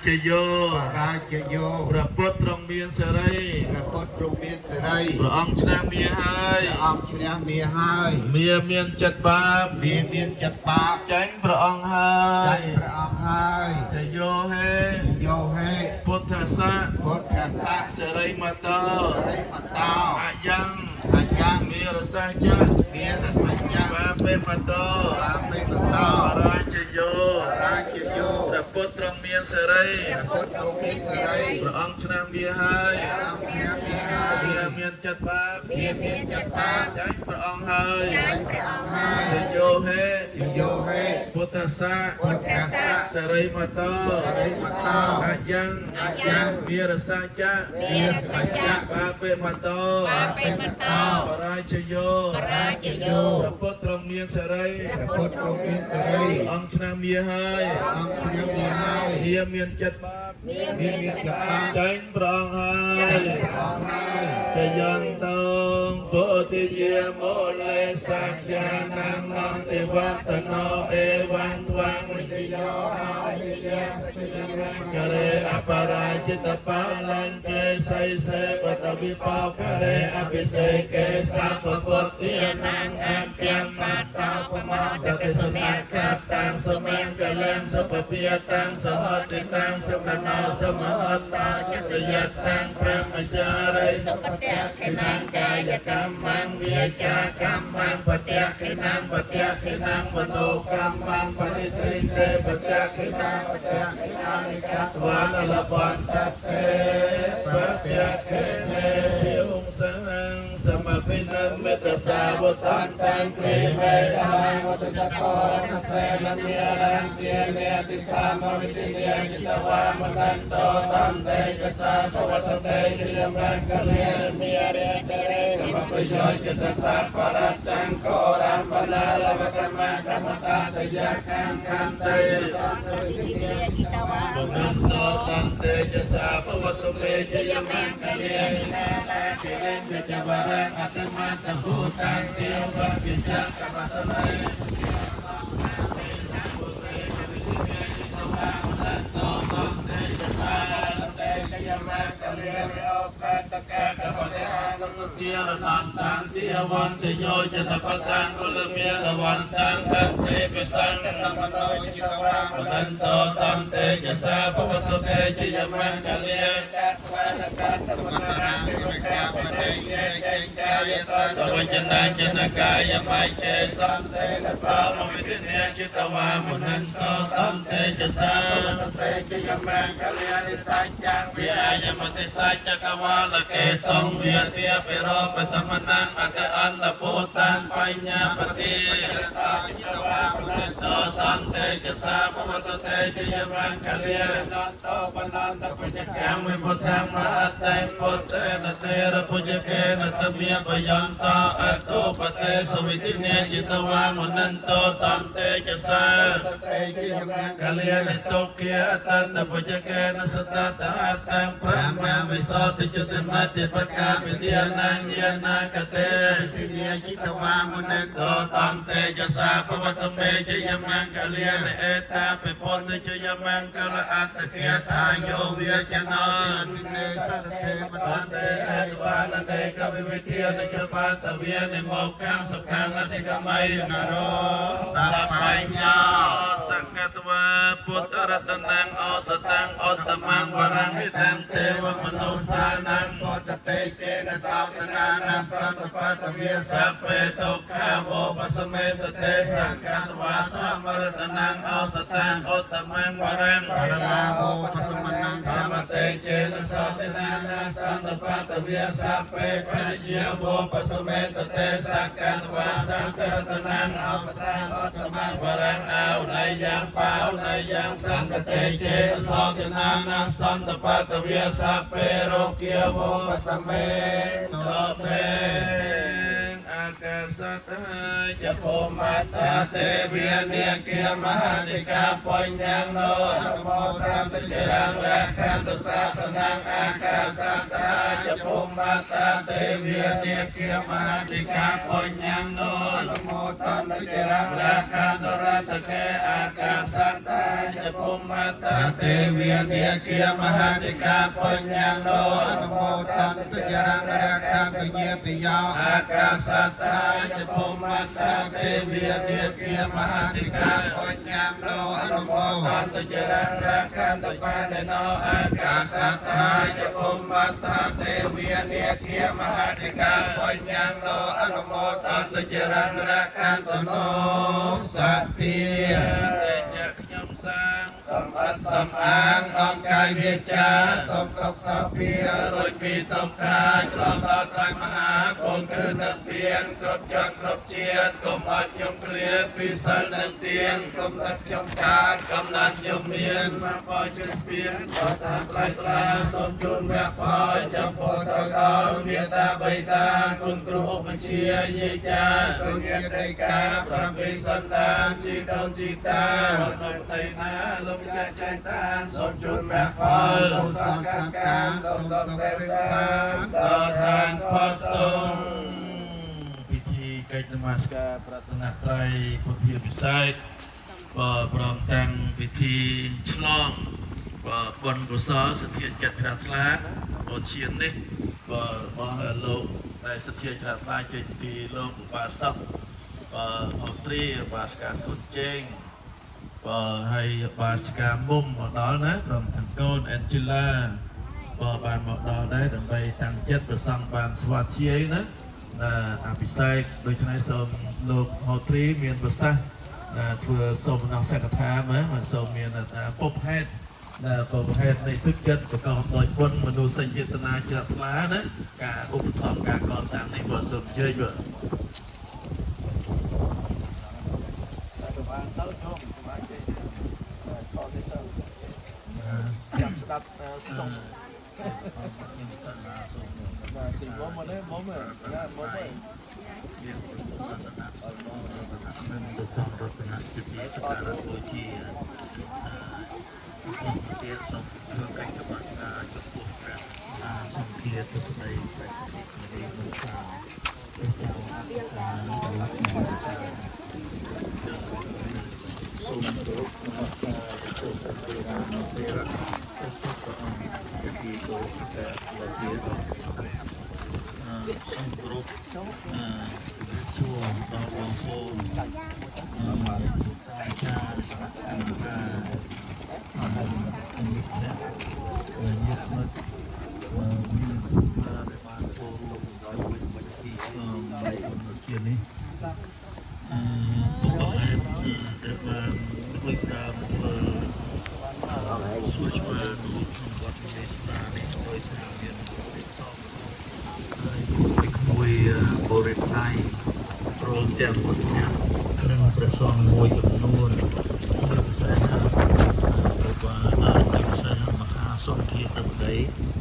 ជយោ បរាជយោ ព្រះពុទ្ធទ្រង់មានសេរី ព្រះពុទ្ធទ្រង់មានសេរី ព្រះអង្គឈ្នះមាហើយ ព្រះអង្គឈ្នះមាហើយ មាមានចិត្តបាប មាមានចិត្តបាប ចាញ់ព្រះអង្គហើ ចាញ យ ់ព្រះអង្គហើយ ជយោហេ យោហេ ពុទ្ធសៈ ពុទ្ធសៈ សិរីមតោ សិរីមតោ អយ៉ាង អយ៉ាង មេរសច្ចៈ មានសច្ចៈ បាបេមតោ បាមេមតោ បរាជយោ បរាជយោ ព្រះពុទ្ធទ្រង់មានសេរី ព្រះពុទ្ធទ្រង់មានសេរី ព្រះអង្គឈ្នះមាហើយ ព្រះអង្គឈ្នះមាហើយ មាមានចិត្តបាប មាមានចិត្តបាប ចាញ់ព្រះអង្គហើយ ចាញ់ព្រះអង្គហើយ ជយោហេ យោហេ ពុទ្ធសៈ ពុទ្ធសៈ សិរីមតោ សិរីមតោ អយ៉ាង អយ៉ាង មេរសច្ចៈ មានសច្ចៈ បាបេមតោ បាបេមតោ បរាជយោ បរាជយោ ព្រះពុទ្ធទ្រង់មានសេរី ព្រះពុទ្ធទ្រង់មានសេរី ព្រះអង្គឈ្នះមាហើយ អង្គឈ្នះមាហើយ មាមានចិត្តបាប មា មា មាន មាន ចិត្ត ចិត្ត បាប បាប ចាញ់ព្រះអង្គហើយ ព្រះអង្គហើយ ចយន្តងពុទ្ធិយមូលេសក្យានំនន្តិវត្តណោអេវੰថ្វាំង វិទយោអរិយសច្ចរៈ ករេអបរាជិតបាលង្កេសៃសេបតវិបោករេអភិសេកេសពពុទ្ធានំអគ្គមតោបមតតិសុនេកតាំងសុមង្គលំសុពពាតាំងសហតិតាំងសុខណោសមហតាចសយតាំងព្រមចារិ សុបតិខេណាងកាយកម្មងវាចាកម្មងបតិខេណាង បតិខេណាងមโนកម្មងបរិទ្រិទេបតិខេណាង បទៈិណានិក តវានលបន្តទេបតិខេនេឧងសੰសមភិនមេតសាវតានតាំងគ្រីមេ តាំវតចតរសេនមេរੰទាមេតិតាមវិទិយจิต តវាមនន្តោតន្តេកសាភវតតេយមង្គលេមេរេតរេកមបយោจิตសាបរតੰកោរមណាលវកមកម្មតាតយកម្មកម្មតេ វិទិយจิตវា មនន្តោតន្តេចសាភវតុមេជយមង្គលេ នាលា សិរិញចវរៈអតមតភូតាំទេវវិជ្ជកមសម័យ សុទារណន្តੰទាវន្តយោចតបតាំងគុលមេលវន្តੰបតេពិសង្ឃ តមនោจิตវា មនន្តោតន្តេចសាភវតុទេជយមង្គលា ចតវានកតមរាមិកាបតេយេចេចាយត តវចនាចនកាយមៃចេស ន្ទេន សាមវិទិនេจิตវាមនន្តោតន្តេចសា តេជយមង្គលានិសច្ចੰ វិអាយមតិសច្ចកវាលកេតងវិទាពិរោបតមនំអតិអន្តពុតាំបញ្ញាបតិ តាจิตវាមន តោតន្តេចសាភវតុទេជយមង្គលា ន្តោបនន្តបច្ច កម្មវិពុទ្ធមហតេពុទ្ធេនទេរពុជកេនតមេបយន្តោអតុបតេសវិទិនេจิតវាមនន្តោតន្តេចសា តេជយមង្គ កលានិតុគាអតន្តពុជកេនសតតអតੰប្រមវិសោតិចតិមតិបកាវិទ្យានាញានាកតេ តិនេจิตវាមនន្ត តោតន្តេចសាភវតមេជយមង្គលានិអេតាពិពុទ្ធជយមង្គលអត្តគាថាយោវិចណោ តិនេសរទេម ត ត ន្តេអេតវាននេកវិវិធានចបាតវានិមោកាំសុខាំអធិកម័យ នរោ សបញ្ញោសកតវៈពុទ្ធរតនំអសតੰអត្តមੰវរੰហិតੰទេវមនុស្សានំ ពុទ្ធតេចេនសោតនានសន្តបតវា សពេទុក្ខវោបសមេតទេសកតវៈធម្មរតនំអសតੰអត្តមੰវរੰ បរលាវោបសមនំ ធម្មតេចេនសោតនានសន្តបតវាសពេបញ្ញាវោបសមេតទេសកតវៈសង្ករតនំ អសតាអត្តម វរੰអោនយ៉ាងបោនយ៉ាងសង្កតេចេនសោទនានាសន្តបតវាសពេរោគាវោ បសមេ តពេអាកាសតាចភូមតាទេវិនាគាមហតិកាបញ្ញងនោ អនុមោទនា តិរងរខន្តសាសនំអាកាសតាចភូមតាទេវិនាគាមហតិកាបញ្ញងនោ អនុមោទនាតិរង រខន្តរតកេអាកាសតាច ចភូមិតា ទេវានាគាមហាតិកាបញ្ញងោអនុមោទន្តុចរងរកន្តុញាតិយោ អាកាសតាចភូមិតាទេវានាគាមហាតិកា បញ្ញងោអនុមោ ទន្តុចរងរកន្តុបាណោអាកាសតាចភូមិតាទេវានាគាមហាតិកា បញ្ញងោអនុមោទ ទន្តុចរងរកន្តុ នោសតិ ទេចខ្ញុំសាង សម្បត្តិសំអាងអង្គកាយវាចាសូមសុខសោភា រួចពីទុក្ខាឆ្លងដល់ត្រៃមហាគុណគឺនឹងពៀនគ្រប់ជាន់គ្រប់ជាតិកុំឲ្យខ្ញុំឃ្លាតពីសិលនិងទានក ុំដិតខ្ញុំកាត កំណត់ខ្ញុំមានមកផលជិតពៀនក៏តាមថ្លៃថ្លាសូមជូនមគ្គផលចំពោះទៅដល់មេត្តាបិតាគុណគ្រូឧបជាយាយចា ទុញាតិកា ប្រាំពីសន្តានជីតូនជីតានៅផ្ទៃណាលោកចាស់ចែកតានសូមជូនមគ្គផល កុសលកម្មការសូមសុខសេចក្ដី ដល់ឋានផុតទុំពិធីកិច្ចនមស្ការប្រតនត្រ័យពុទ្ធាពិសេសបើព្រមទាំងពិធីឆ្លងបើបុណ្យកុសលសទ្ធាចិត្តជ្រះថ្លាបូជានេះបើរបស់លោកដែលសទ្ធាជ្រះថ្លាចេញពីលោកឧបាសកបើអត្រីឧបាសិកាសុនជេងបើហើយឧបាសិកាមុំមកដល់ណាព្រមទាំងកូនអេនជីឡា បើបានមកដល់ដែរដើម្បីតាំងចិត្តប្រសង់បានស្វាធ្យាយណាណាអភិសេកដូច្នេះសូមលោកហោទ្រីមានប្រសាសន៍ណាធ្វើសូមណោះសក្កថាមើលមិនសូមមានថាពុបហេតុណាពុបហេតុនៃទឹកចិត្តប្រកបដោយបុណ្យមនុស្សចេតនាជ្រះថ្លាណាការឧបត្ថម្ភការកសាងនេះបើសូមអញ្ជើញបើ បានទៅជុំបានគេខទៅទៅចាំស្ដាប់សុំបាទទីមុំមកនេះមុំណាមុំឯង ទៅក្នុងរតនជាទីសក្ការៈបូជាសូមទៀតសូមធ្វើកិច្ចនមស្ការចំពោះព្រះសង្ឃាទស្ដីព្រះសិទ្ធិមនីមសាព្រះចៅសូមគោរពនមស្ការចំពោះព្រះទេរានុទេរៈព្រះព្រះអង្គជាទីគោរពសក្ការៈបូជាសូមគោរពអឺសួរដល់បងប្អូន អាចារ្យអង្គការអនុអ្នកញាតិមិត្តមានគ្រូបាដែលបានចូលរួមដល់វិធីឆ្លងនៃបុណ្យជានេះអឺពុកហេតុដែលបានធ្វើតាមធ្វើសួរច្បារនៅក្នុងវត្តមេស្តានេះដោយសារមានពិសោធន៍ហើយក្មួយបរិថៃព្រមទាំងពុទ្ធអ្នកនិងព្រះសង្ឃមួយចំនួនជាពិសេសណាព្រះបាទជាពិសេសមហាសង្ឃាធិបតី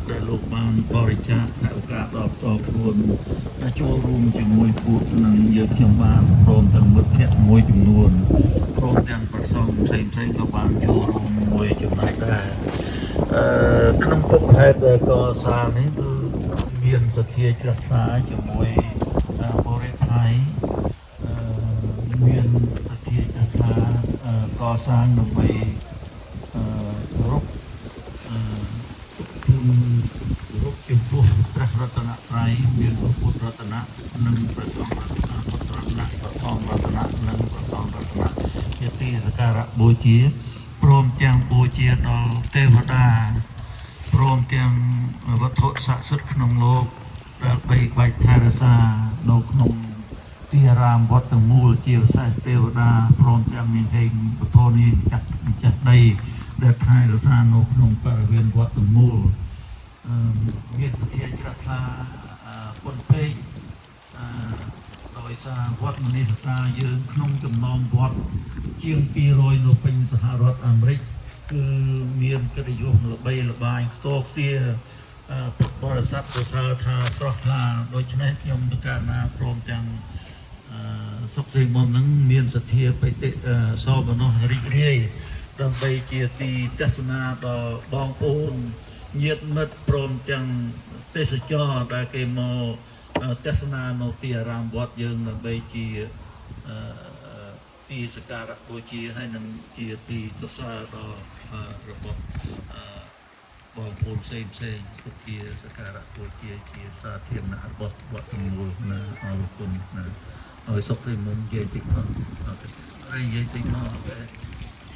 ដែលលោកបានបរិច្ចាគថវិកាដល់ផ្ទាល់ខ្លួនដែលចូលរួមជាមួយពួកនឹងយើងខ្ញុំបានព្រមទាំងមិត្តភក្តិមួយចំនួនព្រមទាំងព្រះសង្ឃផ្សេងៗក៏បានចូលរួមមួយចំណែកដែរអឺក្នុងពុកហេតុកសាងនេះគឺមានសទ្ធាជ្រះថ្លាជាមួយបរិថៃ មានសទ្ធាជ្រះថ្លាកសាងដើម្បីអឺគោរពអឺគឺគោរពចំពោះព្រះរតនត្រ័យមានព្រះពុទ្ធរតនៈនិងព្រះសង្ឃរតនៈពុទ្ធរតនៈព្រះធម្មរតនៈនិងព្រះសង្ឃរតនៈជាទីសក្ការៈបូជាព្រមទាំងបូជាដល់ទេវតាព្រមទាំងវត្ថុស័ក្តិសិទ្ធិក្នុងលោកដែលបីបាច់ថែរក្សានៅក្នុង ទីអារាមវត្តទាំងមូលជាពិសេសទេវតាព្រមទាំងមានហេងពធនេះចាស់ចាស់ដីដែលថែរក្សានៅក្នុងបរិវេណវត្តទាំងមូលអឺមានសទ្ធាជ្រះថ្លាអឺពុនពេកអឺដោយសារវត្តមនីសតាយើងក្នុងចំណោមវត្តជាង200នៅពេញសហរដ្ឋអាមេរិកគឺមានកិត្តិយសល្បីល្បាញខ្ទរខ្ទាអឺពុទ្ធបរិស័ទសរសើរថាស្រស់ថ្លាដូច្នេះខ្ញុំតកាណាព្រមទាំង អឺសុខស្រីមុំនឹងមានសទ្ធាបិតិអឺសោមនស្សរីករាយដើម្បីជាទីទស្សនាដល់បងប្អូនញាតិមិត្តព្រមទាំងទេសចរដែលគេមកទស្សនានៅទីអារាមវត្តយើងដើម្បីជាអឺ ទីសក្ការៈបូជាហើយនឹងជាទីសរសើរដល់អឺរបស់អឺបងប្អូនផ្សេងផ្សេងទុកជាសក្ការៈបូជាជាសាធារណៈរបស់វត្តទាំងមូលណាអរគុណណាឲ្យសុខសេមុននិយាយតិចមក OK ហើយនិយាយតិចមក OK។